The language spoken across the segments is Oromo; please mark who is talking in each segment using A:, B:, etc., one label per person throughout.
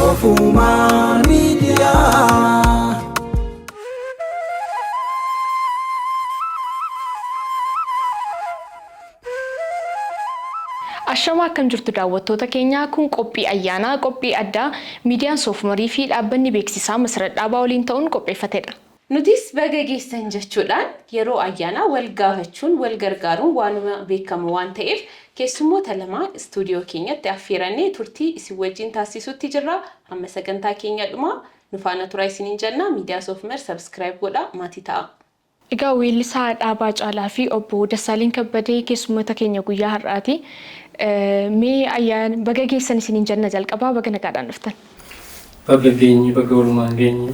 A: Soofumar Miidiyaa.
B: Ashamaa, akkam jirtu daawwattoota keenyaa? Kun qophii ayyaanaa, qophii addaa miidiyaan Soofumarii fi dhaabbanni beeksisaa Masarat Dhaabaa waliin ta'uun qopheeffatedha.
C: Nutis baga geessan jechuudhaan yeroo ayyaanaa wal gaafachuun, wal gargaaruun waanuma beekamu waan ta'eef keessummoota lama istuudiyoo keenyatti affeerannee turtii isin wajjin taasisuutti jirra. Hamma sagantaa keenya dhumaa nu faana turaa isiniin jenna. Miidiyaa Soofumar subscribe godhaa, maatii ta'aa.
B: Egaa weellisaa Dhaabaa Caalaa fi obbo Dassaaleny Kabbadee keessummoota keenya guyyaa har'aati. Mee ayyaana baga geessan isiniin jenna, jalqabaa baga nagaadhaan dhuftan.
D: Baga geenye, baga walumaan geenye.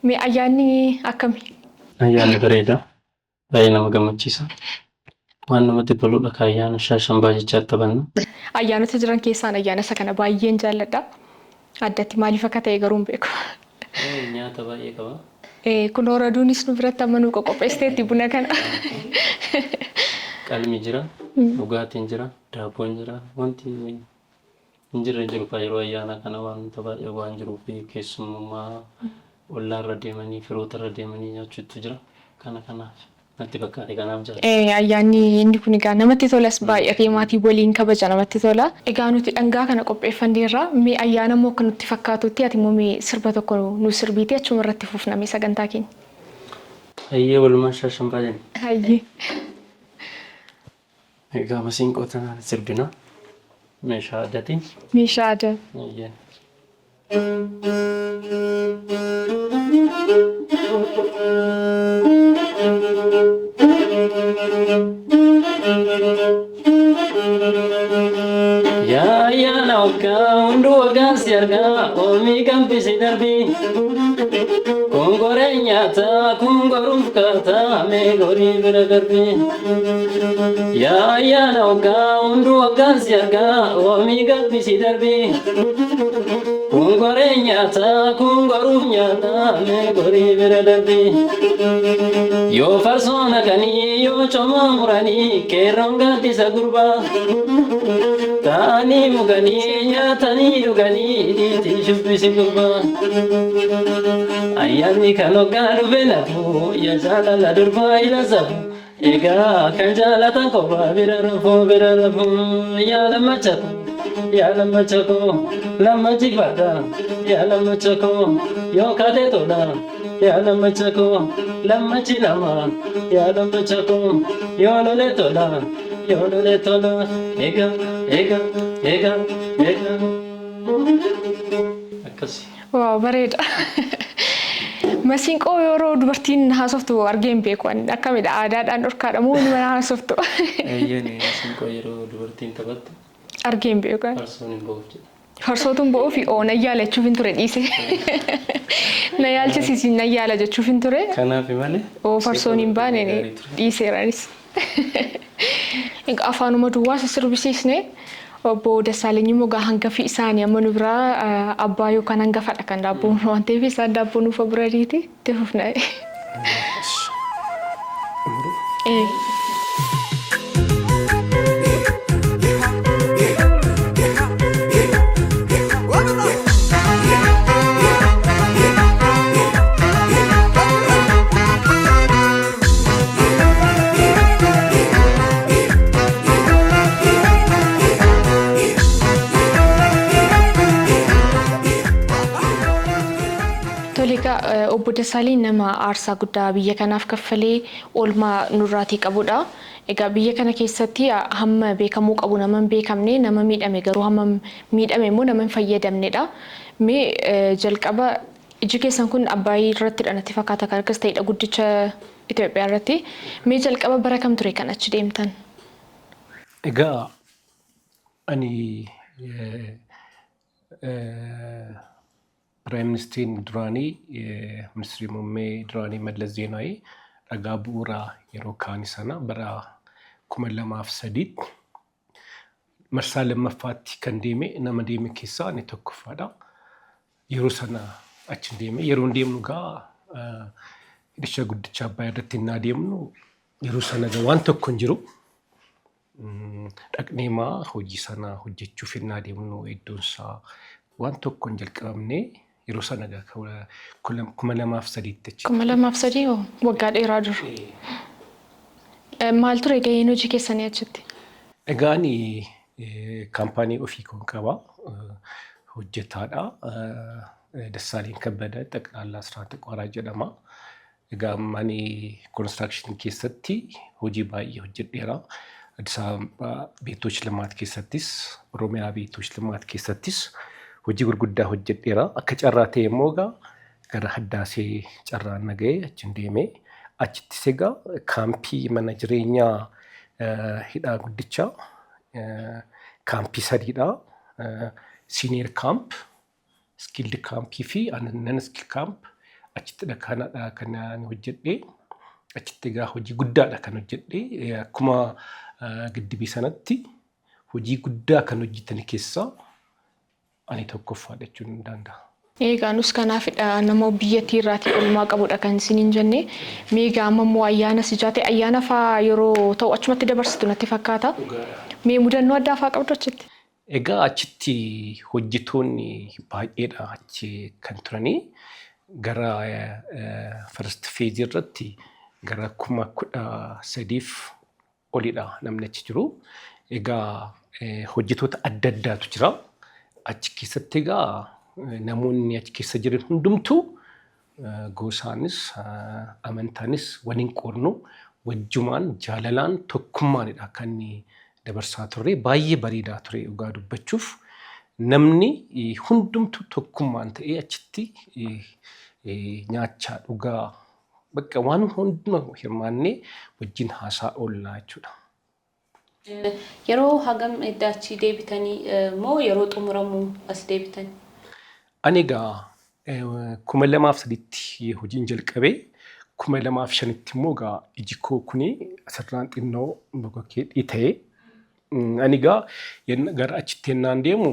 B: Mee ayyaanni akkami?
D: Ayyaanni bareeda. Baay'ee nama gammachiisa. Waan namatti toludha ka ayyaana shaashambaa jechaa taphanna.
B: Ayyaanota jiran keessaan ayyaana isa kana baay'een jaalladha. Addatti maaliif akka ta'e garuu hin beeku.
D: Nyaata baay'ee qaba.
B: Kun horaduunis nu biratti amma nu qoqopheessiteetti buna kana.
D: Qalmi jira, dhugaatiin jira, daabboon jira. Wanti hin jirre hin jiru yeroo ayyaana kana, wanta baay'ee waan jiruu fi keessummummaa ollaarra deemanii, firootarra deemanii nyaachuutu jira. Kana kanaaf natti fakkaate, kanaaf jaalladha.
B: Ayyaanni inni kun egaa namatti tolas, baay'atee maatii waliin kabaja, namatti tola. Egaa nuti dhangaa kana qopheeffanneerra. Mee ayyaana immoo akka nutti fakkaatutti ati immoo mee sirba tokko nu sirbiitii achuma irratti fufname sagantaa keenya.
D: Hayyee, walumaan shaashambaa jenna.
B: Hayyee.
D: Egaa masiinqoo tanaan sirbina. Meeshaa aadaatiin.
B: Meeshaa aadaa.
D: Hayyee. Yaa ayyaana waggaa, hunduu waggaan si argaa, oomii gambisi darbii. Kun goree nyaataa, kun goruuf kaataa, mee gorii bira darbii. Yaa ayyaana waggaa, hunduu waggaan si argaa, oomii gambisi darbii. Kun goree nyaataa, kun goruuf nyaataa, mee gorii bira darbii. Yoo farsoo naqanii, yoo comaa muranii, qeerroon gaaddisa gurbaa. Ta'anii muganii, nyaatanii dhuganii, dhiitii shubbisi gurbaa. Ayyaanni kan hoggaa dhufe nafu, yaa jaalala durbaa ila safu. Egaa kan jaalatan kophaa bira rafuu, bira rafuu. Yaa lammacha koo, yaa lammacha koo, lammachi farda. Yaa lammacha koo, yoo kaatee tola. Yaa lammacha koo, lammachi lama. Yaa lammacha koo, yoo lolee tola. Yoo lolee tola. Egaa, egaa, egaa, egaa. Akkasi.
B: Wow, bareeda. Masiinqoo yeroo dubartiin haasoftu argee hin beeku. Akkamidha, aadaadhaan dhorkaadha moo mana haasoftu?
D: Eeyyeen, masiinqoo yeroo dubartiin taphattu
B: argee hin beeku.
D: Farsoon hin ba'uuf jedha.
B: Farsootuun ba'uu fi oo nan yaala jechuuf hin ture, dhiise. Na yaalchisiisin, nan yaala jechuuf hin ture.
D: Kanaaf malee.
B: Oo, farsoon hin baane dhiiseeranis. Egaa afaanuma duwwaa isa sirbisiisne. Obbo Dassaaleny immoo gaa hangafi isaanii amma nu biraa abbaa yookaan hangafadha kan daabboo waan ta'eef isaan daabboo nuuf burariiti itti fufna. Ee. Tole, egaa obbo Dassaaleny nama aarsaa guddaa biyya kanaaf kaffalee oolmaa nurraatii qabudha. Egaa biyya kana keessatti hamma beekamuu qabu nama hin beekamne, nama miidhame garuu hamma miidhame immoo nama hin fayyadamnedha. Mee jalqaba iji keessan kun Abbaayii irrattidha natti fakkaata, kan akkas ta'edha guddicha Itoophiyaa irratti. Mee jalqaba bara kam ture kan achi deemtan?
E: Egaa ani Prime Ministeriin duraanii, ministeerri muummee duraanii Mallas Zeenaawii dhagaa bu'uuraa yeroo kaani sana bara 2003tti marsaa lammaffaatti kan deeme, nama deeme keessaa ani tokkoffaadha. Yeroo sana achi deeme. Yeroo deemnu gaa hidhicha guddicha Abbaay irratti innaa deemnu, yeroo sana gaa waan tokko hin jiru. Dhaqnee maa hojii sana hojjechuuf innaa deemnu iddoon isaa Waan tokko hin jalqabamne yeroo sana 2003tti jechuudha.
B: 2003 hoo waggaa dheeraa dura. Maal ture gaheen hojii keessanii achitti?
E: Egaa ani kaampaanii ofii koon qaba. Hojjetaadha. Dassaaleen Kabbada Xaqlaallaa Siraata Qoraa jedhama. Egaa ani construction keessatti hojii baay'ee hojjedheera. Addis Ababa Beetooch Limaat keessattis, Oromiyaa Beetooch Limaat keessattis hojii gurguddaa hojjedheera. Akka carraa ta'e immoo egaa gara Haddaasee carraan na ga'e, achiin deemee achittis egaa kaampii mana jireenyaa hidhaa guddichaa kaampii sadiidha. Senior camp, skilled campii fi non skilled camp achittidha kanadha kan ani hojjedhe. Achitti egaa hojii guddaadha kan hojjedhe. Akkuma giddibii sanatti hojii guddaa kan hojjetan keessaa ani tokkoffaadha jechuun ni danda'a.
B: Egaa nus kanaafidha nama biyyattii irraatii oolmaa qabudha kan isiniin jenne. Mee egaa amma immoo ayyaana sijaate, ayyaana faa yeroo ta'u achumatti dabarsitu natti fakkaata. Mee mudannoo addaa faa qabdu achitti?
E: Egaa achitti hojjetoonni baay'eedha achi kan turanii, gara first phase irratti gara 13,000 olidha namni achi jiru. Egaa hojjetoota adda addaatu jira. Achi keessatti egaa namoonni achi keessa jiran hundumtuu gosaanis amantaanis waliin qoodnu, wajjumaan jaalalaan tokkummaanidha kan dabarsaa turre. Baay'ee bareedaa ture dhugaa dubbachuuf. Namni hundumtuu tokkummaan ta'ee achitti nyaachaa, dhugaa, bakka waan hunduma hirmaannee wajjin haasaa oollaa jechuudha.
C: Yeroo hagam edda achii deebitanii moo yeroo xumuramuu as deebitan?
E: Ani egaa 2003tti hojiin jalqabee, 2005tti immoo egaa iji koo kuni asirraan xinnoo bokokkee ta'ee, ani egaa gara achitti yennaan deemu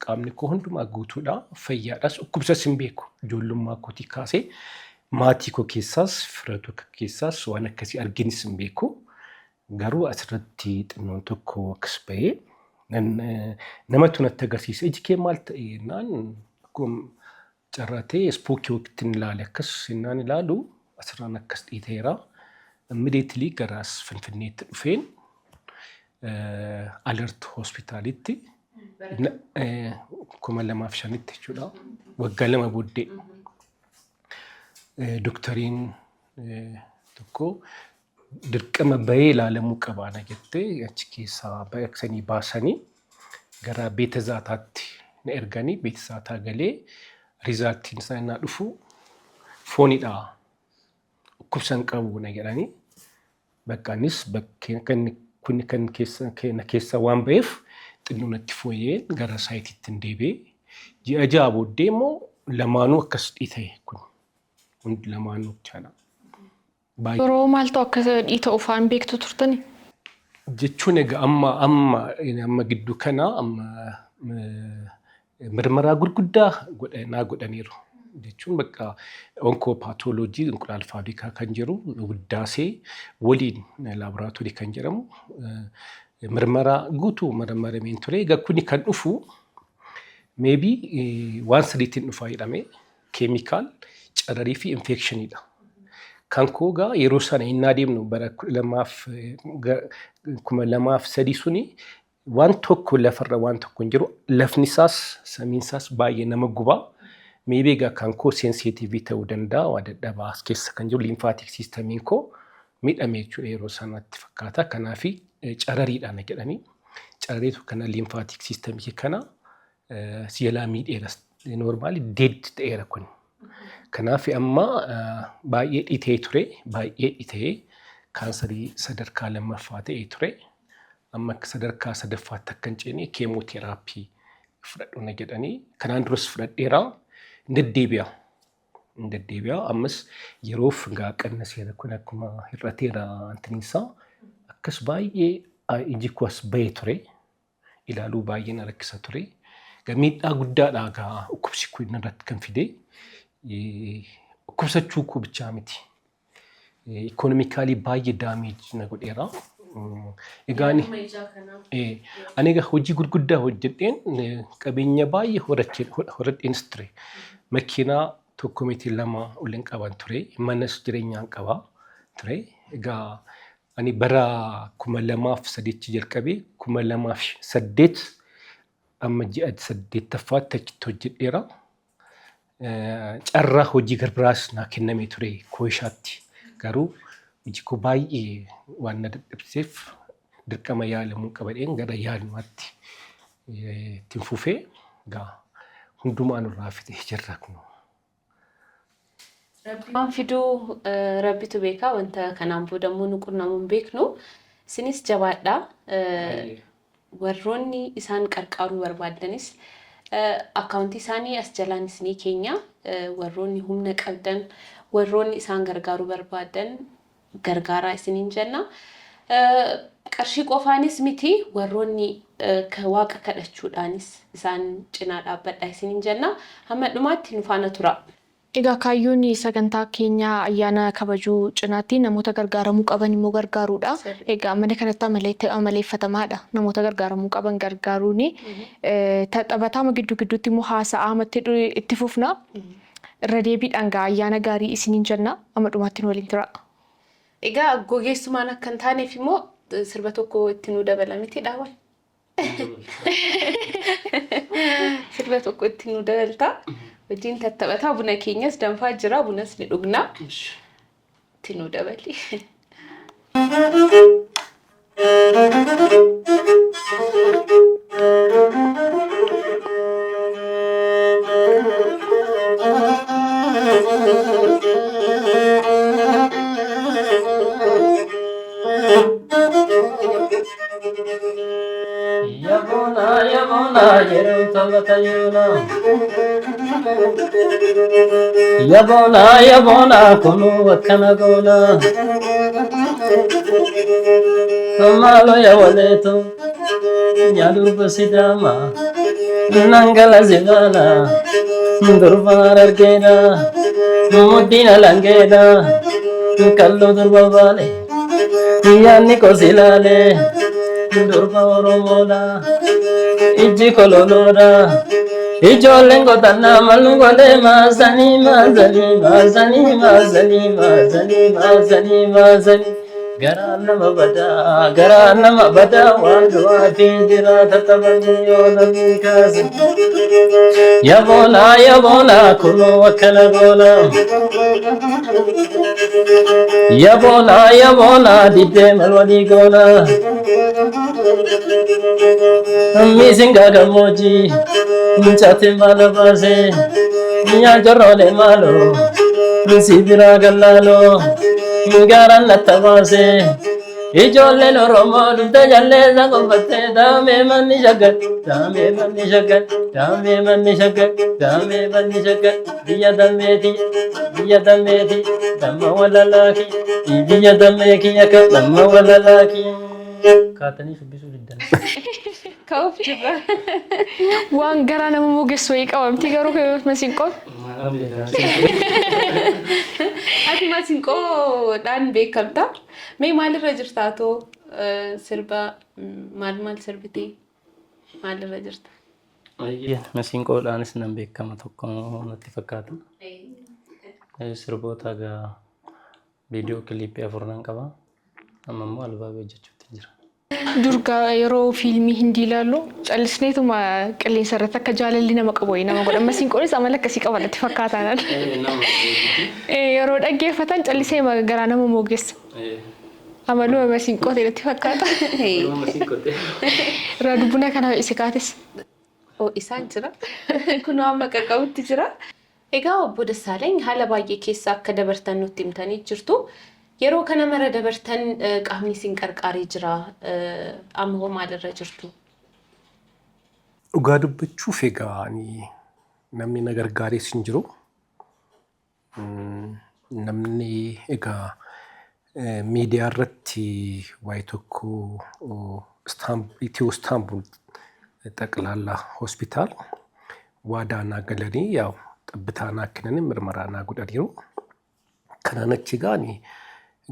E: qaamni koo hundumaa guutuudha, fayyaadhas, dhukkubsas hin beeku. Ijoollummaa kootii kaasee maatii koo keessaas fira tokko keessaas waan akkasii arginis hin beeku. Garuu asirratti xinnoon tokko akkas bahee namatu natti agarsiisa. "Iji kee maal ta'e?" jennaan, akkuma carraa ta'e ispookii waqtiin ilaale, akkas jennaan ilaalu asirraan akkas dhiiteera. Immediately gara as Finfinneetti dhufeen Alert hospitaalitti 2005tti jechuudha. Waggaa 2 booddee doktariin tokko dirqama bahee ilaalamuu qaba na jettee achi keessaa baqaqsanii baasanii gara beeta zaataatti na erganii, beeta zaataa galee resultiin isaa innaa dhufu foonidha, dhukkubsa hin qabu na jedhanii. Bakka anis bakkee kan kun kan keessa na keessa waan ba'eef xinnoo natti fooyyee gara saayitiitti hin deebi'e. Ji'a 6 booddee immoo lamaanuu akkas dhiita'e, kun hundi lamaanuu jechaadha.
B: Baay'ee. Yeroo maaltu akka dhiita'u fa'aan beektu turtani?
E: Jechuun egaa amma gidduu kana amma mirmaraa gurguddaa naa godhaniiru. Jechuun bakka oncopathology Inqulaal Faabrikaa kan jiru, Wuddaasee waliin laaboraatoorii kan jedhamu, mirmaraa guutuu marmarameen ture. Egaa kuni kan dhufu maybe waan sadiitiin dhufaa jedhame: chemical, cararii fi infectioniidha. Kan koo egaa yeroo sana innaa deemnu bara 2003 suni waan tokko lafarra waan tokko hin jiru. Lafni isaas samiin isaas baay'ee nama gubaa. Maybe egaa kan koo sensitive ta'uu danda'a, waa dadhabaa as keessa kan jiru lymphatic systemiin koo miidhame jechuudha yeroo sanatti fakkaata. Kanaaf carariidhaan jedhanii carariitu kana lymphatic systemii kana si jalaa miidheera, normally dead ta'eera kun. Kanaaf amma baay'ee dhitee ture, baay'ee dhitee kaansarii sadarkaa lammaffaa ta'ee ture. Amma akka sadarkaa sadaffaatti akka hin ceene chemotherapy fudhadhu na jedhanii, kanaan duras fudhadheera, hin deddeebi'a. Hin deddeebi'a. Ammas yeroof gaa qannaseera, kun akkuma hir'ateera antiniinsaa akkas baay'ee iji koo as bahee ture. Ilaaluu baay'ee na rakkisa ture. Egaa miidhaa guddaadha gaa dhukkubsi kun irratti kan fide. Dhukkubsachuu koo bichaa miti. Economically baay'ee damage na godheera. Egaa ani ani egaa hojii gurguddaa hojjedheen qabeenya baay'ee horadheenis ture. Makiinaa tokko miti lama olin qaban ture. Manas jireenyaan qaba ture. Egaa ani bara 2003tti jalqabee 2008 amma ji'a saddeettaffaatti achitti hojjedheera. Carraa hojii garbiraas naa kennamee ture Kooyishaatti. Garuu hojii koo baay'ee waan na dadhabsiiseef dirqama yaalamuu qabadheen gara yaalumaatti ittiin fufee egaa hundumaa nurraa fixee jirra kun.
C: Waan fiduu Rabbitu beeka. Wanta kanaan booda immoo nu qunnamu hin beeknu. Isinis jabaadhaa. Warroonni isaan qarqaaruu barbaaddanis akkaawuntii isaanii as jalaan isinii keenya. Warroonni humna qabdan, warroonni isaan gargaaruu barbaaddan gargaaraa isiniin jenna. Qarshii qofaanis miti warroonni waaqa kadhachuudhaanis isaan cinaa dhaabbadhaa isiniin jenna. Hamma dhumaatti nu faana turaa.
B: Egaa kaayyoon sagantaa keenyaa ayyaana kabajuu cinaatti namoota gargaaramuu qaban immoo gargaaruudha. Egaa mana kanatti amaleeffatamaadha. Namoota gargaaramuu qaban gargaaruuni. Taphataama gidduu gidduutti immoo haasa'aa amatti itti fufna. Irra deebiidhaan gaa ayyaana gaarii isiniin jenna. Amma dhumaatti nu waliin turaa.
C: Egaa gogeessumaan akka hin taaneef immoo sirba tokko itti nuu dabala miti dhaaba. Sirba tokko itti nu dabalta. Wajjin tattaphataa buna keenyas danfaa jira bunas ni dhugna. Itti nu dabali.
D: Yaboona yaboona yeroo taphata yoona. Yaboona yaboona kunuu akkana goona. Maalo ya waleeto nyaaduuba sidaama nangala zibaana durba argeena muddiina langeena kalloo durba baale yaanni kosilaale durba oromoodha ijji kololoodha ijoolleen qotannaa malu godhee maasanii maasanii maasanii maasanii maasanii maasanii maasanii garaa nama badaa garaa nama badaa waan du'aa fi jiraata taphanii yoo namni kaase yaboona yaboona kunoo akkana goona yaboona yaboona diddee mal walii goona misingaa gammoojjii mucaatiin baala baasee yaa jorroolee maaloo si biraa gallaaloo gaaraan latta baasee ijoolleen Oromoo dhufte jalleessa gonfattee daamee manni shaggar daamee manni shaggar daamee manni shaggar daamee manni shaggar biyya dammeeti biyya dammeeti damma walalaaki biyya dammee kiyya ka damma walalaaki. Kaatanii shubbisuu diddan.
C: Ka'uuf jirra.
B: Waan garaa nama mogessu wayii qabamti garuu masiinqoon.
C: Ati masiinqoodhaan beekamta. Mee maalirra jirta atoo sirba maal maal sirbitee maalirra jirta?
D: Masiinqoodhaanis nan beekama tokko natti fakkaata. Sirboota egaa viidiyoo kiliippii 4 nan qaba. Amma immoo albaamii hojjechuutti jira.
B: Dur yeroo fiilmii Hindii ilaallu callisneetuma qilleensa irratti akka jaalalli nama qabu wayii nama godha. Masiinqoonis amala akkasii qaba natti fakkaata. Yeroo dhaggeeffatan callisee garaa nama moogessa. Amaluma masiinqoo ta'e natti fakkaata. Irraa dubbina kana isi kaates.
C: Oh, isaan jira. Kunoo amma qaqqabutti jira. Egaa obbo Dassaalany haala baay'ee keessa akka dabartan nutti himtanii jirtu. Yeroo kana mara dabartan qaamni isin qarqaaree jira. Amma hoo maalirra jirtu?
E: Dhugaa dubbachuuf egaa ani namni na gargaarees hin jiru. Namni egaa miidiyaa irratti waa'ee tokko Itiyoo Istaanbul ጠቅላላ ሆስፒታል waadaa naa galanii yaa'u xabbitaa naa kennanii mirmaraa naa godhaniiru. Kanaan achi egaa ani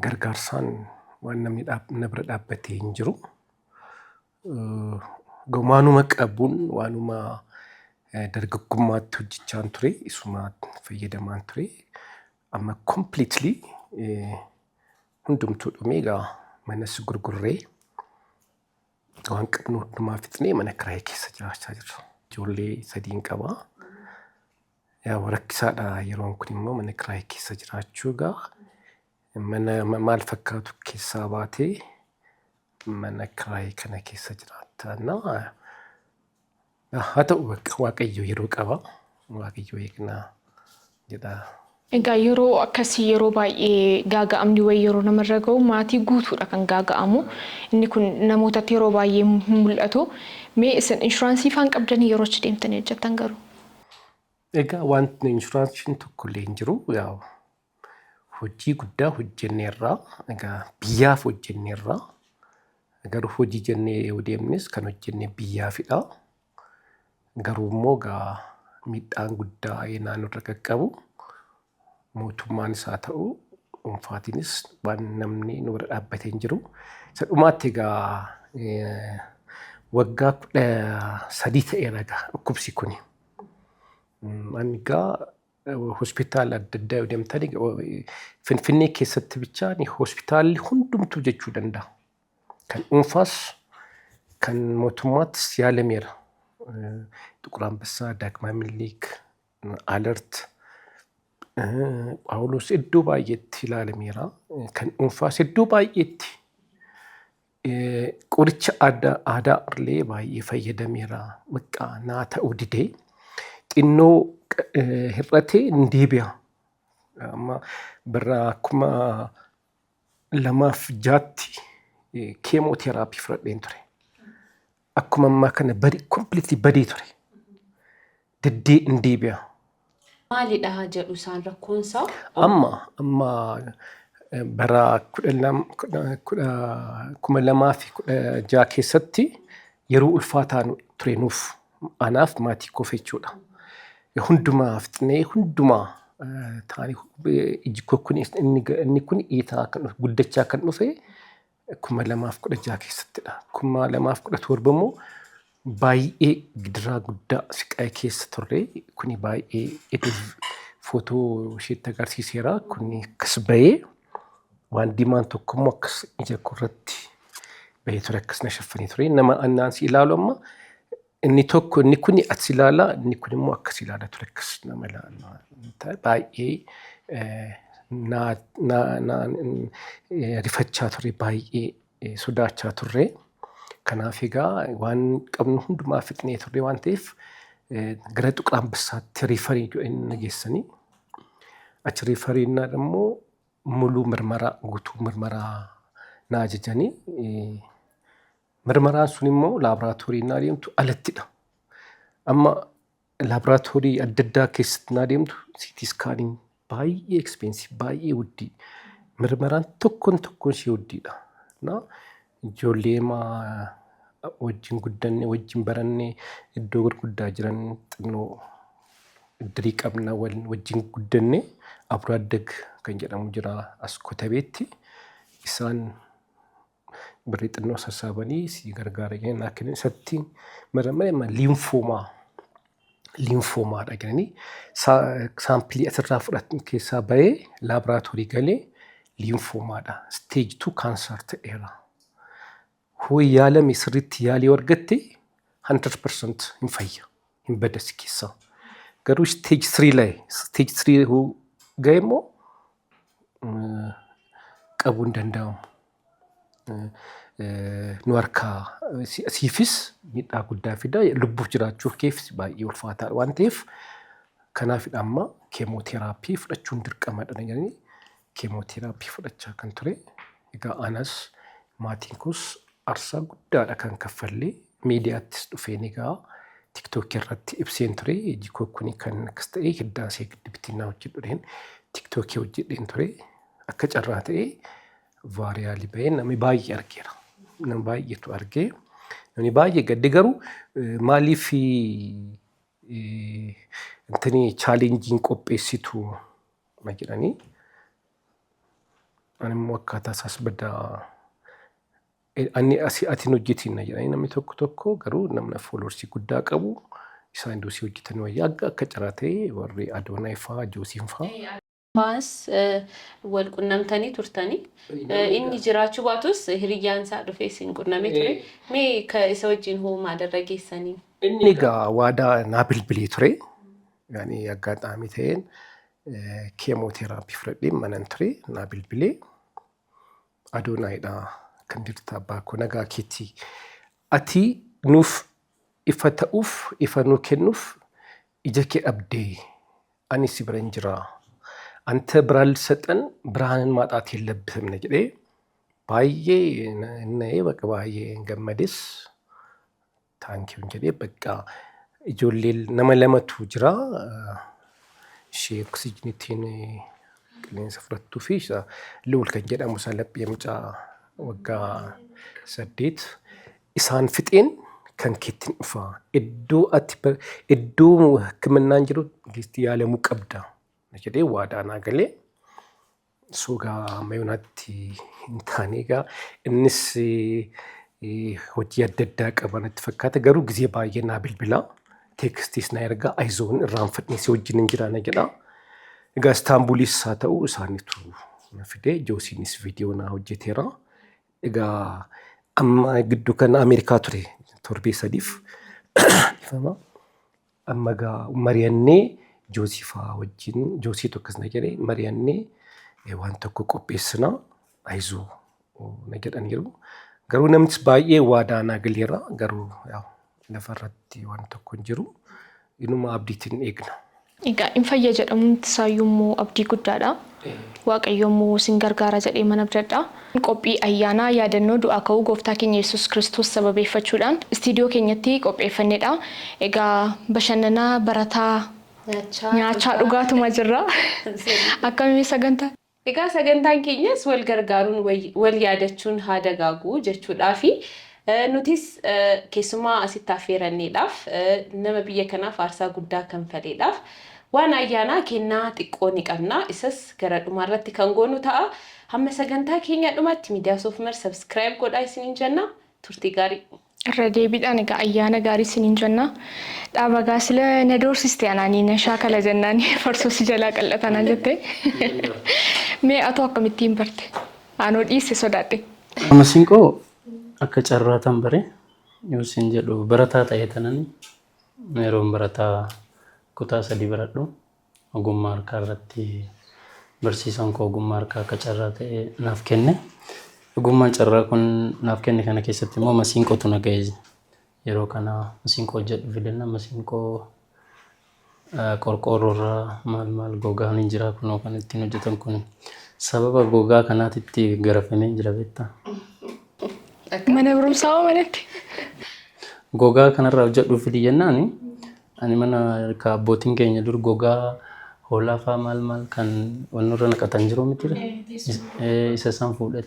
E: gargaarsaan Waan namni na bira dhaabbatee hin jiru. Waanuma qabuun, waanuma dargaggummaatti hojjechaan ture, isuma fayyadamaan ture. Amma completely hundumtuu dhumee, egaa manas gurgurree, waan qabnu hundumaa fixnee mana kiraayii keessa jiraachaa jirra. Ijoollee sadiin qaba. Yaa, rakkisaadha yeroon kun immoo mana kiraayii keessa jiraachuu. Egaa mana maal fakkaatu keessaa baatee mana kiraayii kana keessa jiraatta. Haa ta'u, bakka Waaqayyo yeroo qaba. Waaqayyo eegnaa jedha.
B: Egaa yeroo akkasii yeroo baay'ee gaaga'amni wayii yeroo namarra gahu maatii guutuudha kan gaaga'amu. Inni kun namootatti yeroo baay'ee hin mul'atu. Mee isin inshuraansii faan qabdanii yeroo achi deemtanii hojjettan garuu?
E: Egaa wanti inshuraansiin tokko illee hin jiru. Yaa, hojii guddaa hojjenneerra. Egaa biyyaaf hojjenneerra. Garuu hojii jennee yoo deemnes kan hojjenne biyyaafidha. Garuu immoo egaa miidhaan guddaa naannoo qaqqabu mootummaanis haa ta'u dhuunfaatiinis waan namni nu bira dhaabbatee hin jiru. Isa dhumaatti egaa waggaa 13 ta'eera egaa dhukkubsi kuni. Ani egaa hospitaala adda addaa yoo deemtan, Finfinnee keessatti bichaan hospitaalli hundumtuu jechuu danda'a. Kan dhuunfaas kan mootummaattis yaalameera. Xuqur Ambassaa, Daagmaa Minilik, Alert, Phaawulos iddoo baay'eetti ilaalameera. Kan dhuunfaas iddoo baay'eetti qoricha aadaa illee baay'ee fayyadameera. Bakka naa ta'uu didee xinnoo hir'atee hin deebi'a. Amma bara 2006tti chemotherapy fudhadheen ture. Akkuma ammaa kana badi, completely badee ture. Diddee hin deebi'a.
C: Maalidha jedhu isaan rakkoonsaa?
E: Amma bara 2016 keessatti yeroo ulfaataa ture nuuf, anaaf maatii koof jechuudha. Hundumaa fixnee, hundumaa taanii, iji koo kun inni kun dhiitaa kan dhufe, guddachaa kan dhufe 2016 keessattidha. 2017 immoo baay'ee gidiraa guddaa siqaa keessa turre. Kuni baay'ee iddoo footoo isheetti agarsiiseera. Kuni akkas bahee, waan diimaan tokko immoo akkas ija koo irratti bahee ture, akkas na shaffanee ture. Nama annaan si ilaalu amma inni tokko inni kun as ilaala, inni kun immoo akkas ilaala ture, akkas nama ilaala. Baay'ee na rifachaa ture, baay'ee sodaachaa turre. Kanaaf egaa waan qabnu hundumaa fixnee turre waan ta'eef gara Xuqur Ambassaatti refer godhanii na geessanii, achi refer innaa immoo muluu mirmaraa, guutuu mirmaraa na ajajanii, mirmaraan sun immoo laaboraatoorii innaa deemtu alattidha. Amma laaboraatoorii adda addaa keessatti innaa deemtu CT scaniin baay'ee expensive, baay'ee wuddii. Mirmaraan tokkoon tokkoon ishee wuddiidha. Ijoollee wajjin guddanne, wajjin baranne, iddoo gurguddaa jiran, xinnoo iddirii qabna, wajjin guddanne, Aburaaddag kan jedhamu jira as Kotabeetti. Isaan birrii xinnoo sassaabanii si gargaara jedhanii naa kennan. Isatti maramare lymphoma, lymphomadha jedhanii sample asirraa fudhatan keessaa bahee laaboraatoorii galee lymphomadha. Stage 2 cancer ta'eera. Hoo yaalame, sirriitti yaalii argatte 100% hin fayya, hin bada si keessaa. Garuu stage 3 ላይ, stage 3 hoo ga'e immoo qabuu hin danda'amu. Nu harkaa siifis miidhaa guddaa fida, lubbuuf jiraachuuf keefis baay'ee ulfaataadha waan ta'eef, kanaafidha amma chemotherapy fudhachuun dirqamadha jedhanii chemotherapy fudhachaa kan ture. Egaa anas maatiin koos aarsaa guddaadha kan kaffallee. Miidiyaattis dhufeen egaa TikTokii irratti ibseen ture. Iji koo kuni kan akkas ta'e hiddaasee giddibittiin hojjedhu TikTokii hojjedheen ture. Akka carraa ta'ee viral bahee namni baay'ee argeera. Nama baay'eetu argee, namni baay'ee gadde. Garuu maaliif intini challengeiin qopheessitu ma jedhanii, ani immoo akkaataa isaas badaa Ani asii ati hin hojjetiin na jedhanii namni tokko tokko, garuu namna followersii guddaa qabu isaan iddoo si hojjetan wayyaa akka akka carraa ta'e warri Adoonay fa'aa, Joosiin fa'aa.
C: Faas wal qunnamtanii turtanii. Inni jiraachuu baatus hiriyyaan isaa dhufee isin qunnamee ture. Mee ka isa wajjin hoo maalirra geessanii?
E: Inni egaa waadaa naa bilbilee ture. Yaani aggaxaamii ta'een keemooteeraappii fudhadhee manan ture, naa bilbilee, "Adoonaayidha, kan jirta abbaa koo, nagaa keetii, ati nuuf ifa ta'uuf, ifa nuu kennuuf ija kee dhabdee, ani si biran jira. አንተ ብርሃን ልትሰጠን ብርሃንን ማጣት የለብህም ነው" jedhee baay'ee na'ee, bakka baay'ee gammades, thank you jedhee. Bakka ijoollee nama lamatu jira. Ishee oksijiiniitiin qilleensa fudhattuu fi Luul kan jedhamu isa laphee mucaa waggaa 8, isaan fixeen kan keettiin dhufa. Iddoo ati iddoo hikiminnaan jiru geessti yaalamuu qabda jedhee waadaa naa galee. Sogaa amma yoonaatti hin taane. Egaa innis hojii adda addaa qaba natti fakkaata, garuu gizee baay'ee naa bilbila. Textiis naa ergaa, "Ayzoon, irraanfadhee si wajjin hin jira" na jedha. Egaa Istaanbulis haa ta'u isaanitu na fide, Joosiinis viidiyoo naa hojjeteera. Egaa amma gidduu kana Ameerikaa ture torbee 3f. Ifama. Amma egaa mari'annee Joosii fa'aa wajjin, Joosii tokkos na jedhee, mari'annee waan tokko qopheessina, ayizoo na jedhaniiru. Garuu namnis baay'ee waadaa naa galeera, garuu lafarratti waan tokko hin jiru. Inuma abdiitiin eegna.
B: Egaa hin fayya jedhamuun isaayyuu immoo abdii guddaadha. Waaqayyo immoo isin gargaara jedhee mana abdadha. Qophii ayyaanaa yaadannoo du'aa ka'uu gooftaa keenya Yesuus Kiristoos sababeeffachuudhaan istiidiyoo keenyatti qopheeffannedha. Egaa bashannanaa, barataa, nyaachaa, dhugaatuma jirra. Akkamii sagantaa?
C: Egaa sagantaan keenyas wal gargaaruun, wal yaadachuun haa dagaagu jechuudhaa fi nutis keessumaa asitti affeeranneedhaaf, nama biyya kanaaf aarsaa guddaa kanfaleedhaaf waan ayyaanaa kennaa xiqqoo ni qabna. Isas gara dhumaarratti kan goonu ta'a. Hamma sagantaa keenya dhumaatti miidiyaa Soofumar subscribe godhaa isiniin jenna. Turtii gaarii.
B: Irra deebiidhaan egaa ayyaana gaarii isiniin jenna. Dhaaba gaasila na doorsiste, anaanii na shaakala jennaan farsoo si jalaa qal'atanaan jette. Mee atoo akkamittiin barte? Anoo dhiisse, sodaadhe.
D: Masiinqoo akka carraataan bare yoo isin jedhu, barataa ta'ee tanan, yeroon barataa kutaa 3 baradhu, ogummaa harkaa irratti barsiisaan koo ogummaa harkaa akka carraa ta'e naaf kenne. Ogummaan carraa kun naaf kenne kana keessatti immoo masiinqootu na ga'e. Yeroo kana masiinqoo hojjedhu fidanna, masiinqoo qorqoorroorraa maal maal, gogaan hin jira, kunoo kan ittiin hojjetan kun sababa gogaa kanaatitti garafamee jira, beektaa.
B: Mana barumsaa moo manatti?
D: Gogaa kanarraa hojjedhuu fidi jennaan, ani mana ka abbootiin keenya dur gogaa hoolaa fa'aa maal maal kan wannurra naqatan jiru miti, isa san fuudhee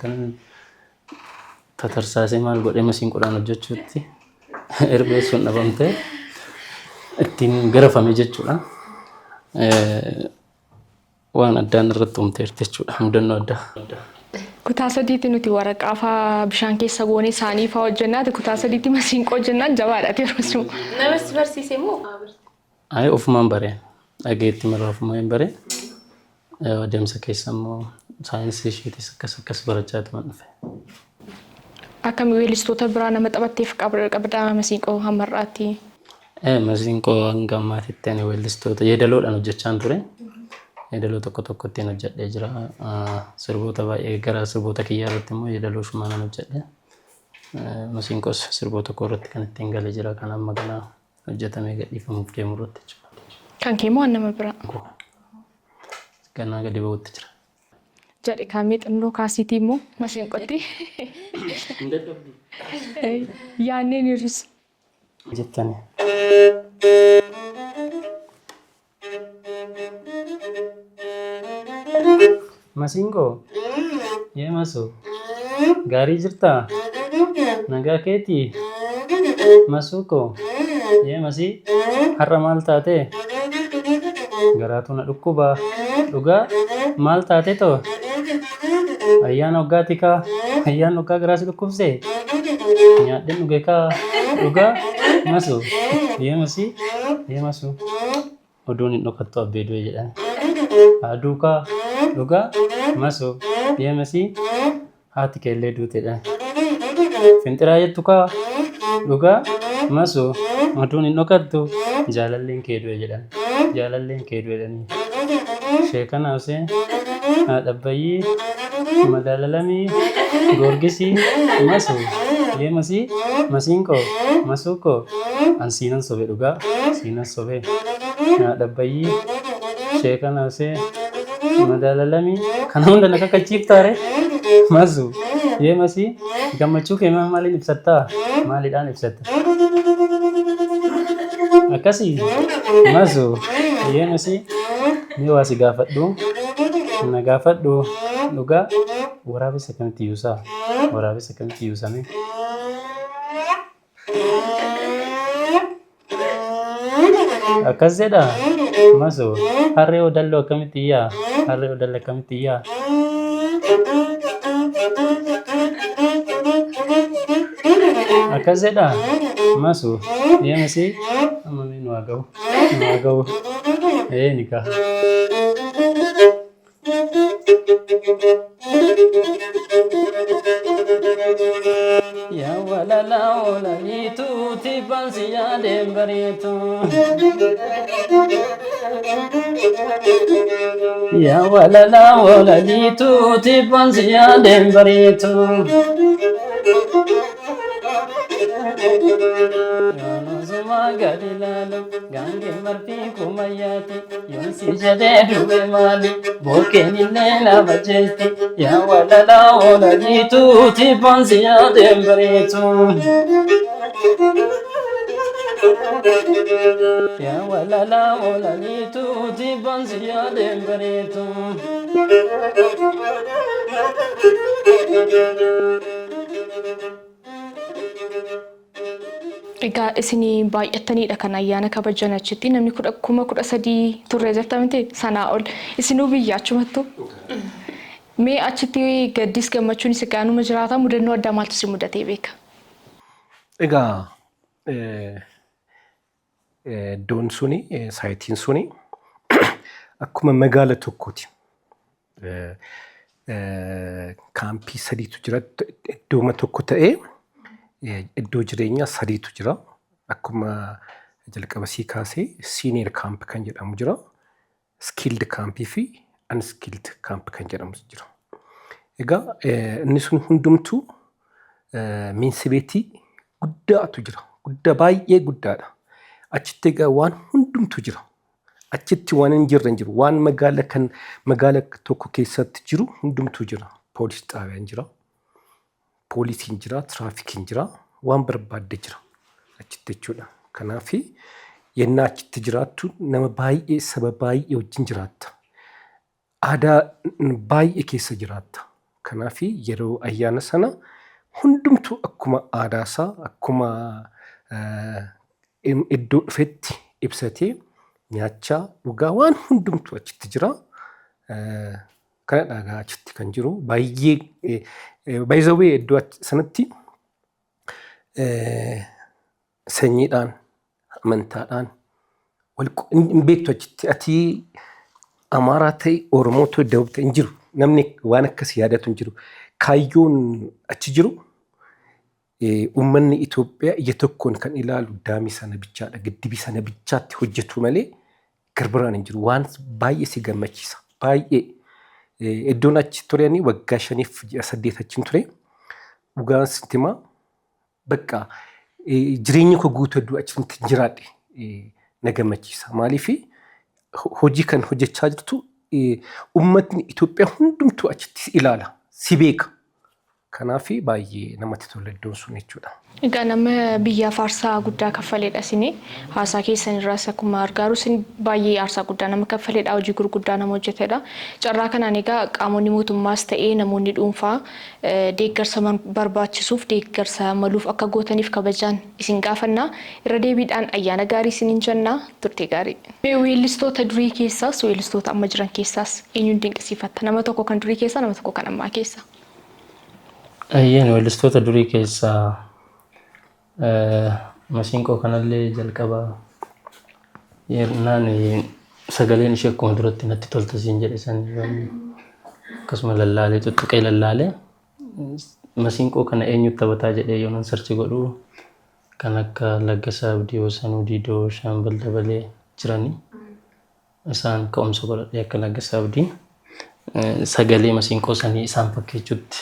D: tatarsaasee maal godhee masiinqoodhaan hojjechuutti erbee sun dhabamtee ittiin garafame jechuudha. Waan addaan irratti uumteerti jechuudha, mudannoo addaa.
B: Kutaa 3tti nuti waraqaa fa'aa bishaan keessa goonee saanii fa'aa hojjennaati, kutaa 3tti masiinqoo hojjennaan jabaadha yeroo sun.
C: Nama si barsiise moo?
D: Ayi, ofumaan bare, dhageetti marraa ofumaan hin bare. Adeemsa keessa immoo saayinsii isheetis akkas akkas barachaa turan dhufe.
B: Akkami, weellistoota biraa nama taphatteef qabdaa masiinqoo hamma har'aatti?
D: Masiinqoo hanga ammaatitti ani weellistoota yeedaloodhaan hojjechaan ture. Yeedaloo tokko tokko ittiin hojjedhee jira. Sirboota baay'ee gara sirboota kiyyaa irratti immoo yeedaloo shumaanan hojjedhe. Masiinqoos sirboota koo irratti kan ittiin galee jira. Kan amma kana hojjetamee gadhiifamuuf deemu irratti jechuudha.
B: Kan kee moo nama biraa?
D: Ganaa gadi ba'utti jira.
B: Jedhe kaamee xinnoo kaasiitii immoo masiinqotti.
D: Hin dadhabdu.
B: Yaanneen hir'isu.
D: Jettani. Masiinqoo. Yee masoo. Gaarii jirtaa? Nagaa keetii? Masuuko. Yee masii. Har'a maal taatee? Garaatu na dhukkuba. Dhugaa? Maal taatee too? Ayyaana waggaati kaa. Ayyaana waggaa garaa si dhukkubsee? Nyaadheen dhuge kaa dhugaa masuu deemasii deemasuu oduun hin dhokattu abbee du'e jedhan. Aduu kaa dhugaa masuu deemasii haati keellee duute jedhan. Finxiraa jettu kaa dhugaa masuu oduun hin dhokattu jaalalleen kee du'e jedhan. Jaalalleen kee du'e jedhanii. Sheekana Huseen, haadha Abbayyii, Madaalalamii, Goorgisii, Masuu, Yeemasii, Masiinqoo, Masuuqoo, an siinan sobe dhugaa, siinan sobe. Haadha Abbayyii, Sheekana Huseen, Madaalalamii, kana hunda na kakachiiftaare? Masuu, Yeemasii, gammachuu kee maaliin ibsattaa? Maaliidhaan ibsatta? Akkasii, Masuu, Yeemasii, mee waa si gaafadhu, na gaafadhu, dhugaa waraabessa akkamitti yuusaa? Waraabessa akkamitti yuusame? Akkas jedha masoo harree odalloo akkamitti iyyaa? Harree odalla akkamitti iyyaa? Akkas jedha masoo deemasii amma mee nu haa ga'u nu haa ga'u ee ni gaha. Yaa walala oolaniitu tibbaan si yaadeen bareetu. Yaa walala oolaniitu tibbaan si yaadeen bareetu. Yoonusuma gadi ilaalu gaangeen marfii kumayyaati. Yoon si jedhee du'e maali bookeen illee nama jeesti. Yaa walala oolaniitu tibbaan si yaadeen bareetu. Yaa walala oolaniitu tibbaan si yaadeen bareetu.
B: Egaa isin baay'attaniidha kan ayyaana kabajan achitti namni 13,000 turre jetta miti sanaa ol isinuu biyya achumattu. Mee achitti gaddis gammachuunis egaa numa jiraata mudannoo addaa maaltu si mudatee beeka?
E: Egaa iddoon suni saayitiin suni akkuma magaala tokkooti. Kaampii sadiitu jira. Iddooma tokko ta'ee iddoo jireenyaa sadiitu jira. Akkuma jalqaba sii kaasee senior camp kan jedhamu jira. Skilled campii fi unskilled camp kan jedhamu jira. Egaa inni sun hundumtuu miinsibeetii guddaatu jira. Guddaa baay'ee guddaadha. Achitti egaa waan hundumtu jira. Achitti waan hin jirre hin jiru. Waan magaala kan magaala tokko keessatti jiru hundumtuu jira. Poolis xaabiyaan jira. Poolisiin jira, tiraafikiin jira, waan barbaadde jira achitti jechuudha. Kanaaf yennaa achitti jiraattu nama baay'ee saba baay'ee wajjin jiraatta. Aadaa baay'ee keessa jiraatta. Kanaaf yeroo ayyaana sana hundumtuu akkuma aadaa isaa akkuma iddoo dhufetti ibsatee nyaachaa dhugaa waan hundumtuu achitti jira. Kana dhagaa achitti kan jiru baay'ee by the way iddoo sanatti sanyiidhaan amantaadhaan wal hin beektu achitti ati Amaaraa ta'e Oromoo ta'e Dawub ta'e hin jiru namni waan akkas yaadatu hin jiru kaayyoon achi jiru uummanni Itoophiyaa ija tokkoon kan ilaalu daamii sana bichaadha giddibii sana bichaatti hojjetu malee garbiraan hin jiru waan baay'ee si gammachiisa baay'ee iddoon achi turanii waggaa 5 fi ji'a 8 achiin ture dhugaan sitti himaa bakka jireenya koo guutuu iddoo achitti jiraadhe na gammachiisa maaliif hojii kan hojjechaa jirtu uummatni Itoophiyaa hundumtuu achitti si ilaala si beeka Kanaaf baay'ee namatti tola iddoon sun jechuudha.
B: Egaa nama biyyaaf aarsaa guddaa kaffaleedha isin. Haasaa keessan irraas akkuma argaaru isin baay'ee aarsaa guddaa nama kaffaleedha. Hojii gurguddaa nama hojjetedha. Carraa kanaan egaa qaamonni mootummaas ta'ee namoonni dhuunfaa deeggarsa barbaachisuuf deeggarsa maluuf akka gootaniif kabajaan isin gaafanna. Irra deebiidhaan ayyaana gaarii isiniin jenna. Turtii gaarii. Mee weellistoota durii keessaas weellistoota amma jiran keessaas eenyuun dinqisiifatta? Nama tokko kan durii keessaa nama tokko kan ammaa keessaa.
D: Ayyeen weellistoota durii keessaa Masiinqoo kanallee jalqaba yennaan sagaleen ishee akkuma duratti natti tolta siin jedhe san akkasuma lallaalee tuttuqee lallaalee masiinqoo kana eenyutu taphataa jedhee yoo nan search godhu kan akka Laggasaa Abdii, Wasanuu Diidoo, Shaambal Dabalee jiranii isaan ka'umsa godhadhee akka Laggasaa Abdii sagalee masiinqoo sanii isaan fakkeechutti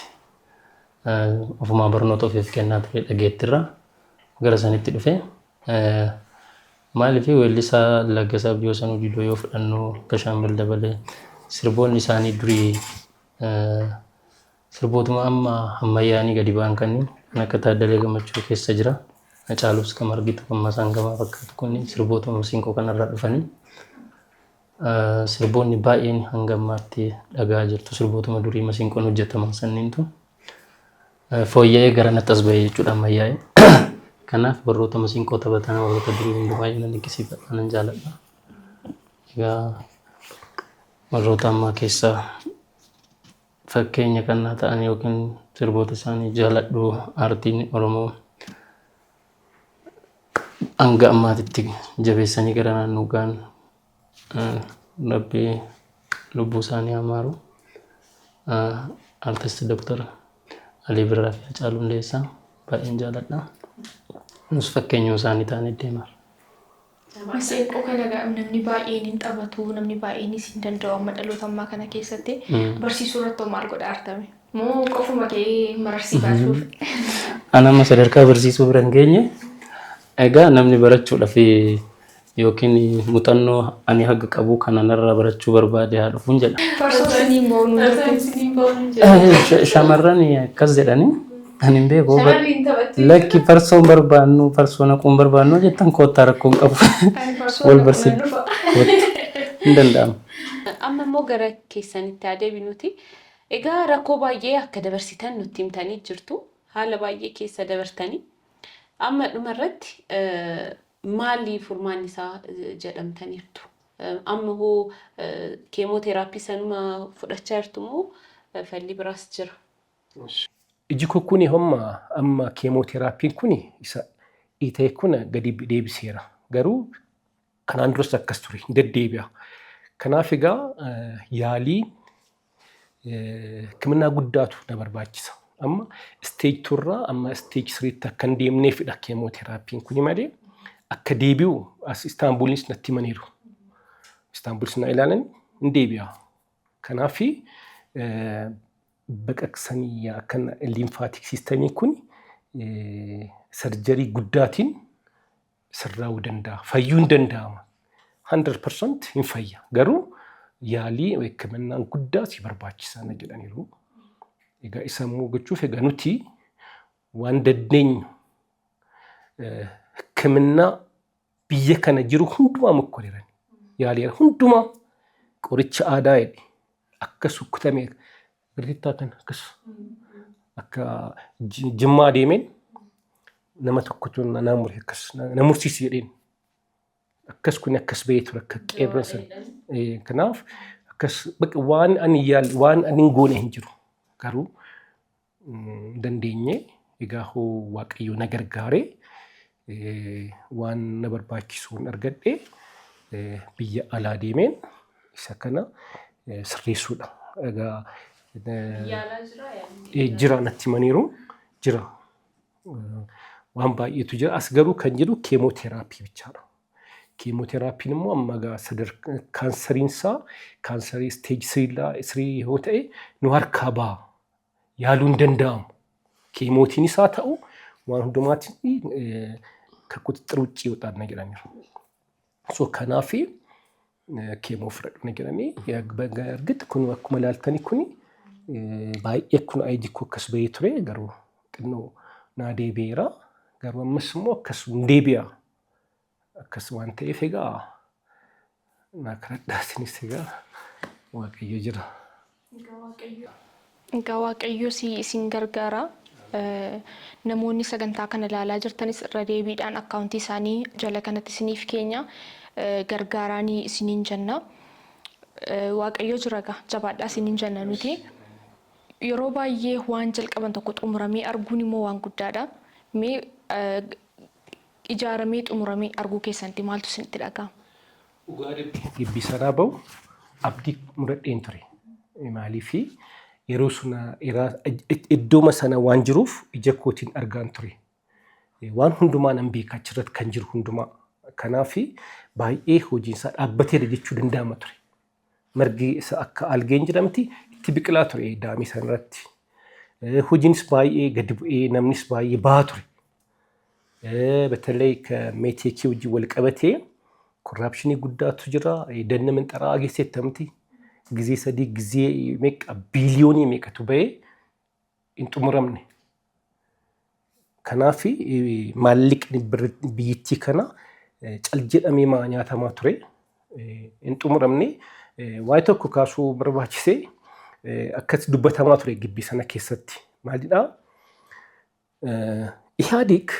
D: ofumaa barnoota ofiif kennaa ture dhageettirraa gara sanitti dhufe. Maaliif weellisaa Laggasaa Abdii, Wasanuu Diidoo yoo fudhannu, akka Shaambal Dabalee sirboonni isaanii durii sirbootuma amma ammayyaanii gadi ba'an kanneen kan akka Taaddalee Gammachuu keessa jira. Caalus kan argitu kan masaan gamaa fakkaatu kunniin sirbootuma masiinqoo kanarraa dhufanii. Sirboonni baay'een hanga ammaatti dhagaa jirtu sirbootuma durii masiinqoon hojjetaman sanniintu fooyya'ee gara natti as bahee jechuudha ammayyaa'ee. Kanaaf warroota masiinqoo taphatan warroota durii hundumaa nan dinqisiifadha, nan jaaladha. Egaa warroota ammaa keessaa fakkeenya kan naa ta'an yookiin sirboota isaanii jaaladhu, aartiin Oromoo hanga ammaatitti jabeessanii gara naannoo ga'an, Rabbi lubbuu isaanii haa maaru. Artist Doktor Alii Birraa fi Hacaaluu Hundeessaa baay'een jaaladha. Nus fakkeenyuma isaanii ta'anii deemaa.
B: Maseenqoo kana namni baay'een hin taphatu, namni baay'eenis hin danda'u amma dhaloota ammaa kana keessatti. Barsiisuu irratti hoo maal godha artame? Moo qofuma kee mararsii baasuuf?
D: Ana amma sadarkaa barsiisuu bira hin geenye. Egaa namni barachuudhaaf yookiin muuxannoo ani haga qabu kana narraa barachuu barbaade haa dhufuun jedha.
B: Farsoo siniin boonuu jirtu.
D: Shamarran akkas jedhanii ani hin beeku.
C: Shamarri hin taphattu.
D: Lakki, farsoo hin barbaannu, farsoo naquu hin barbaannu jettan, koottaa, rakkoo hin qabu.
B: Ani farsoo
D: Wal
B: naquu nan
D: barsiifna.
B: dhufa.
D: Hin danda'amu.
C: Amma immoo gara keessanitti haa deebinuti. Egaa rakkoo baay'ee akka dabarsitan nutti himtanii jirtu. Haala baay'ee keessa dabartanii. Amma dhumarratti maali furmaanni isaa jedhamtaniirtu? Amma hoo chemotherapy sanuma fudhachaa jirtu moo falli biraas jira?
E: Iji koo kuni homma amma chemotherapyn kun isa dhiita'e kun gadi deebiseera. Garuu kanaan duras akkas ture, hin deddeebi'a. Kanaaf egaa yaalii hikimnaa guddaatu na barbaachisa. Amma stage turraa amma stage threetti akka hin deemneefidha chemotherapyn kuni malee akka deebi'u as Istaanbulinis natti himaniiru. Istaanbulis na ilaalan, hin deebi'a. Kanaafi baqaqsanii akka lymphatic systemiin kun surgery guddaatiin sirraa'uu danda'a. Fayyuu hin danda'ama. 100% hin fayya. Garuu yaalii hikimannaan guddaa si barbaachisaa na jedhaniiru. Egaa isa immoo gochuuf egaa nuti waan dandeenyu hikimannaa biyya kana jiru hundumaa mokkoreeran. Yaalii hundumaa, qoricha aadaa jedhe akka sukkutamee birrittaa kana akkas akka Jimmaa deemeen nama tokkotu na mure, akkas na mursiisi jedheen, akkas kun akkas bahee ture akka qeerransa. Kanaaf akkas bakka waan ani yaal waan ani hin goone hin jiru, garuu dandeenye. Egaa hoo Waaqayyo na gargaaree waan na barbaachisuun argadhe, biyya alaa deemeen isa kana sirreessuudha. Egaa jira, natti himaniiru, jira. Waan baay'eetu jira. As garuu kan jiru chemotherapy bichaadha. Chemotherapyn immoo amma egaa sadarkaa kaansariin isaa kaansarii stage three yoo ta'e nu harkaa ba'a. Yaaluu hin danda'amu. Chemotiinis haa ta'u waan hundumaatiin ከቁጥጥር ውጭ ይወጣል na jedhaniiru. So kanaafi chemo fudhadhu na jedhanii. እርግጥ kun akkuma ilaaltanii kuni baay'ee kun iji koo akkas bahee ture, garuu xinnoo naa deebi'eera. Garuu ammas immoo akkas hin deebi'a. Akkas waan ta'eef egaa naa kadhadhaa isinis, egaa Waaqayyo jira.
B: Egaa Waaqayyo si isin gargaara. Namoonni sagantaa kana ilaalaa jirtanis irra deebiidhaan akkaawuntii isaanii jala kanatti isiniif keenya, gargaaraanii isiniin jenna. Waaqayyo jira egaa, jabaadhaa isiniin jenna nuti. Yeroo baay'ee waan jalqaban tokko xumuramee arguun immoo waan guddaadha. Mee ijaaramee xumuramee arguu keessanitti maaltu isinitti dhaga'ama?
E: Dhugaa gibbii sanaa bahu abdii muradheen ture. Maaliif yeroo suna iddooma sana waan jiruuf ija kootiin argaan ture. Waan hundumaa nan beeka achirratti kan jiru hundumaa. Kanaaf baay'ee hojiin isaa dhaabbateera jechuu danda'ama ture. Margi isa akka algeen jedhamti itti biqilaa ture daamii sanarratti. Hojiinis baay'ee gadi bu'ee namnis baay'ee bahaa ture. በተለይ ከሜቴክ wajjin wal qabatee corruption guddaatu jira. Danna minxaraa geessettamti. Gizee sadii gizee meeqa biiliyoonii meeqatu bahee hin xumuramne. Kanaaf maallaqni biyyattii kana cal jedhamee nyaatamaa ture. Hin xumuramne. Waa'ee tokko kaasuu barbaachisee akkas dubbatamaa ture gibbii sana keessatti. Maalidhaa? Ihaadig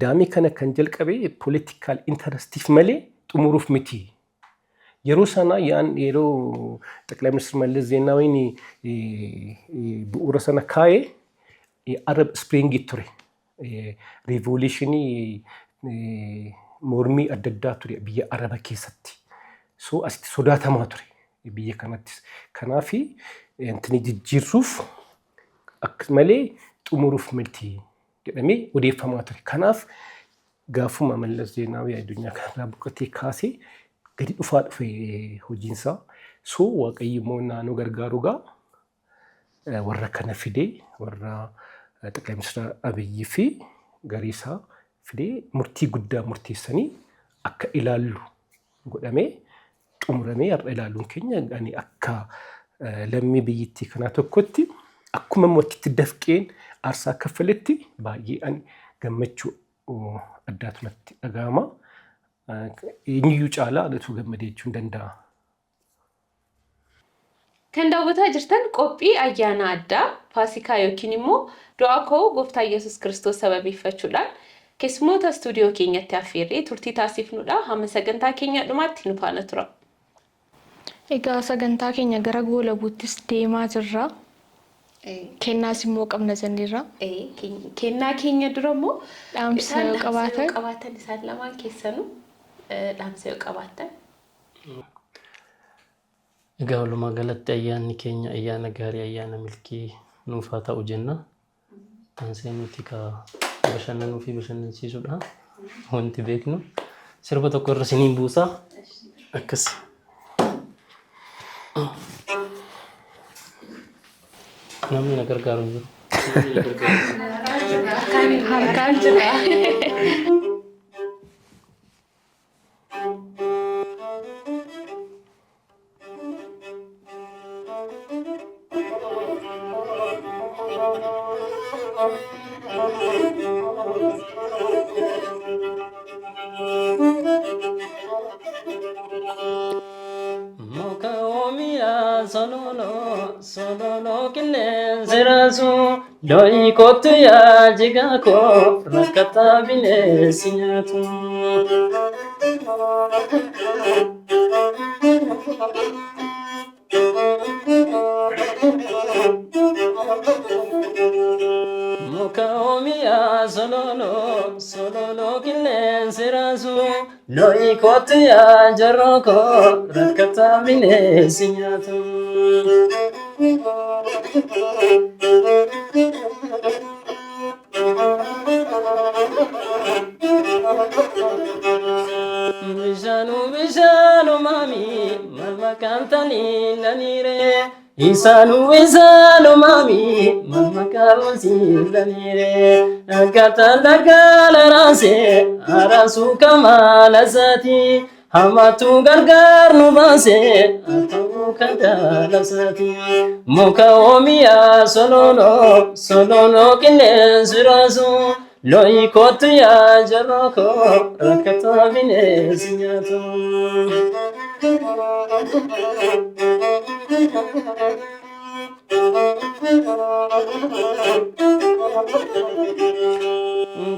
E: daamii kana kan jalqabe political interestiif malee xumuruuf miti. Yeroo sana yaan yeroo ጠቅላይ ሚኒስትር መለስ Zeenaawiin bu'uura sana kaa'ee Arab Spring ture. Revolutionii mormii adda addaa ture biyya Araba keessatti. So asitti sodaatamaa ture biyya kanattis. Kanaaf intini jijjiirruuf akka malee xumuruuf miti jedhamee odeeffamaa ture. Kanaaf gaafuma Mallas Zeenaawii addunyaa kanarraa boqotee kaasee gadi dhufaa dhufe hojiinsaa. So Waaqayyo immoo naannoo gargaaru gaa warra kana fidee warra ጠቅላይ ሚኒስትር Abiyyi fi garii isaa fidee murtii guddaa murteessanii akka ilaallu godhamee xumuramee har'a ilaaluun keenya ani akka lammii biyyattii kanaa tokkotti akkuma immoo achitti dafqeen aarsaa kaffaletti baay'ee ani gammachuu addaatu natti dhaga'ama. Eenyuyyuu caalaa anatu gammadee jechuun danda'a.
C: Kan daawwataa jirtan qophii ayyaana addaa Faasikaa yookiin immoo du'aa ka'uu Gooftaa Yesuus Kiristoos sababeeffachuudhaan keessummoota istuudiyoo keenyatti affeerree turtii taasifnudha. Hamma sagantaa keenya dhumaatti nu faana tura.
B: Egaa sagantaa keenya gara goolabuuttis deemaa jirra. Kennaas immoo qabna jenneerra.
C: Kennaa keenya dura immoo
B: Dhaamsa yoo qabaatan.
C: Qabaatan isaan lamaan keessanuu dhaamsa yoo qabaatan.
D: Egaa walumaa galatti ayyaanni keenya ayyaana gaarii, ayyaana milkii nuuf haa ta'u jenna. Taansee nuti ka bashannanuu fi bashannansiisuudha. Wanti beeknu sirba tokko irra isiniin buusaa. Akkas. Namni na gargaaru hin jiru.
B: Harkaan jira.
D: Muka oomiyaa sololoo sololoo qilleensi raasu looyii kottu yaa jigaa koo rakkataa bineensi nyaatu. Muka oomiyaa sololoo sololoo qilleensi raasu looyii kottu yaa jarroo koo rakkataa bineensi nyaatu. Bishaanu bishaanu maami maal maqaan tanii laniire. Isaanu isaanu maami maal maqaan wasiin laniire. Akkaataa dagaala raasee araasuu kamaala isaati. Hamatu gargaar nu baasee ta'uu kan daalasaati. Muka oomiyaa sololoo sololoo qilleensi raasu. Looyii kottu yaa jarroo koo rakkataa bineensi nyaatu.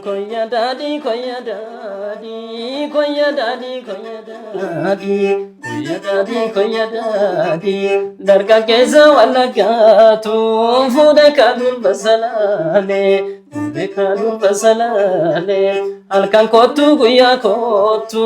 D: Koyya daadhii koyya daadhii koyya daadhii koyya daadhii koyya daadhii koyya daadhii dargaggeessa wallaggaatu fuudha kan durba salaalee. Beekaa durba salaalee halkan kootu guyyaa kootu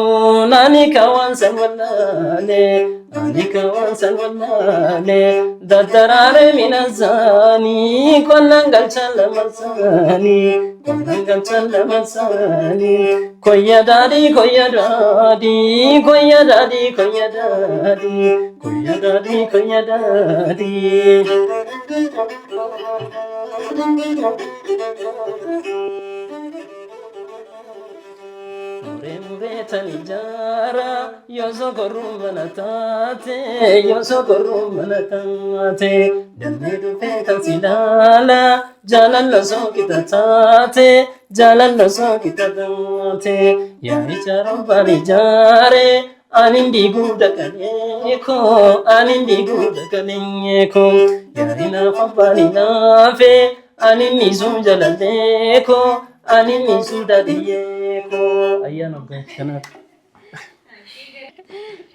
D: naani kaawwan san wallaalee naani kaawwan san wallaalee daddaraaree minasaanii qonnaan galchan lamasaanii qonnaan galchan lamasaanii koyya daadhii koyya daadhii koyya daadhii koyya daadhii koyya daadhii koyya daadhii. Muree muree tan ijaara yoo sokorruu mana taate yoo sokorruu mana taate damee dhufee kan si ilaala jaalala osoo qixa taate jaalala osoo qixa taate yaa ijaara abbaan ijaare ani diiguu dhaqalee koo ani diiguu dhaqalee koo yaa inaaf abbaan inaafe ani miisuu jalalee koo ani miisuu dadhiyyee koo ayyaana waggaa kanaaf.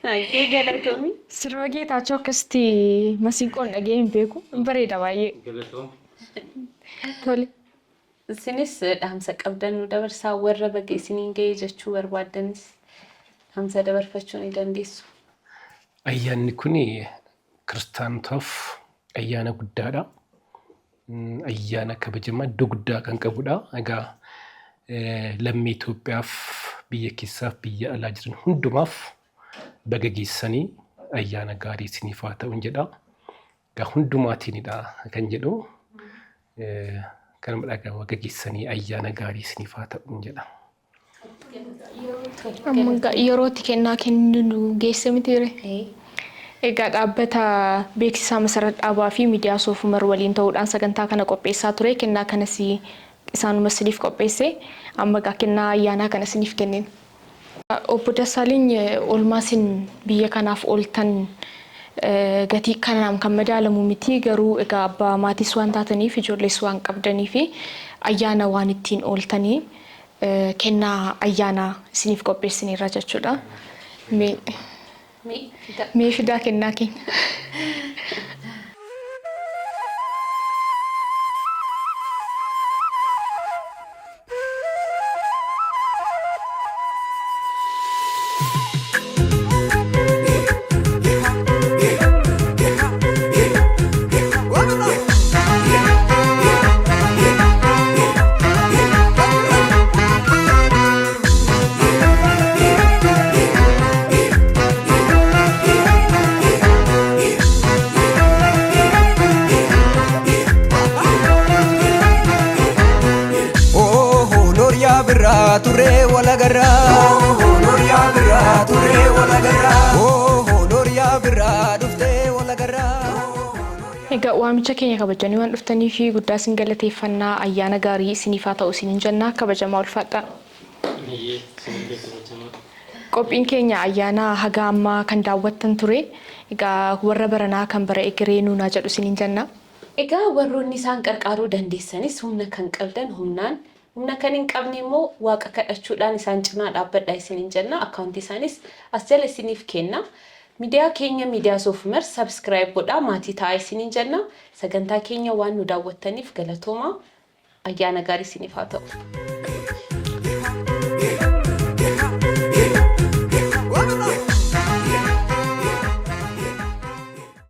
C: Hayyee galatoomi.
B: Sirba Geetaachoo akkasitti masiinqoon dhagee hin beeku. Hin bareeda baay'ee. Tole.
C: Isinis dhaamsa qabdan nu dabarsaa warra baga isiniin ga'e jechuu barbaaddanis dhaamsa dabarfachuu ni dandeessu.
E: Ayyaanni kun kiristaanotaaf ayyaana guddaadha. Ayyaana kabajamaa iddoo guddaa kan qabudha. Egaa lammii Itoophiyaaf biyya keessaaf biyya alaa jiran hundumaaf baga geessanii ayyaana gaarii isiniif haa ta'uun jedha. Egaa hundumaatiinidha kan jedhu. Kanuma dhagaa baga geessanii ayyaana gaarii isiniif haa ta'uun jedha.
B: Amma egaa yeroo itti kennaa kenninu geesse miti ree? Egaa dhaabbata beeksisaa Masarat Dhaabaa fi Miidiyaa Soofumar waliin ta'uudhaan sagantaa kana qopheessaa ture. Kennaa kanas isaanuma isiniif qopheesse. Amma egaa kennaa ayyaanaa kana isiniif kennina. Obbo Dassaaleny oolmaa isin biyya kanaaf ooltan gatii kanaan kan madaalamu miti. Garuu egaa abbaa maatiis waan taataniif ijoollees waan qabdaniif ayyaana waan ittiin ooltanii kennaa ayyaanaa isiniif qopheessineerra jechuudha. Mee Mee fidaa kennaa keenya.
A: Nooriyaa birraa turee walagarraa. Nooriyaa birraa turee walagarraa. Nooriyaa birraa dhuftee walagarraa.
B: Egaa waamicha keenya kabajanii waan dhuftanii fi guddaa isin galateeffannaa ayyaana gaarii isiniif haa ta'u isiniin jenna kabajamaa ulfaadhaa. Qophiin keenya ayyaana haga ammaa kan daawwattan ture. Egaa warra baranaa kan bara egeree nuunaa jedhu isiniin jenna.
C: Egaa warroonni isaan qarqaaruu dandeessanis humna kan qabdan humnaan, humna kan hin qabne immoo Waaqa kadhachuudhaan isaan cinaa dhaabbadhaa isiniin jenna. Akkaawuntii isaanis as jala isiniif kenna. Miidiyaa keenya Miidiyaa Soofumar subscribe godhaa maatii ta'aa isiniin jenna. Sagantaa keenya waan nu daawwattaniif galatoomaa. Ayyaana gaarii isiniif haa ta'u.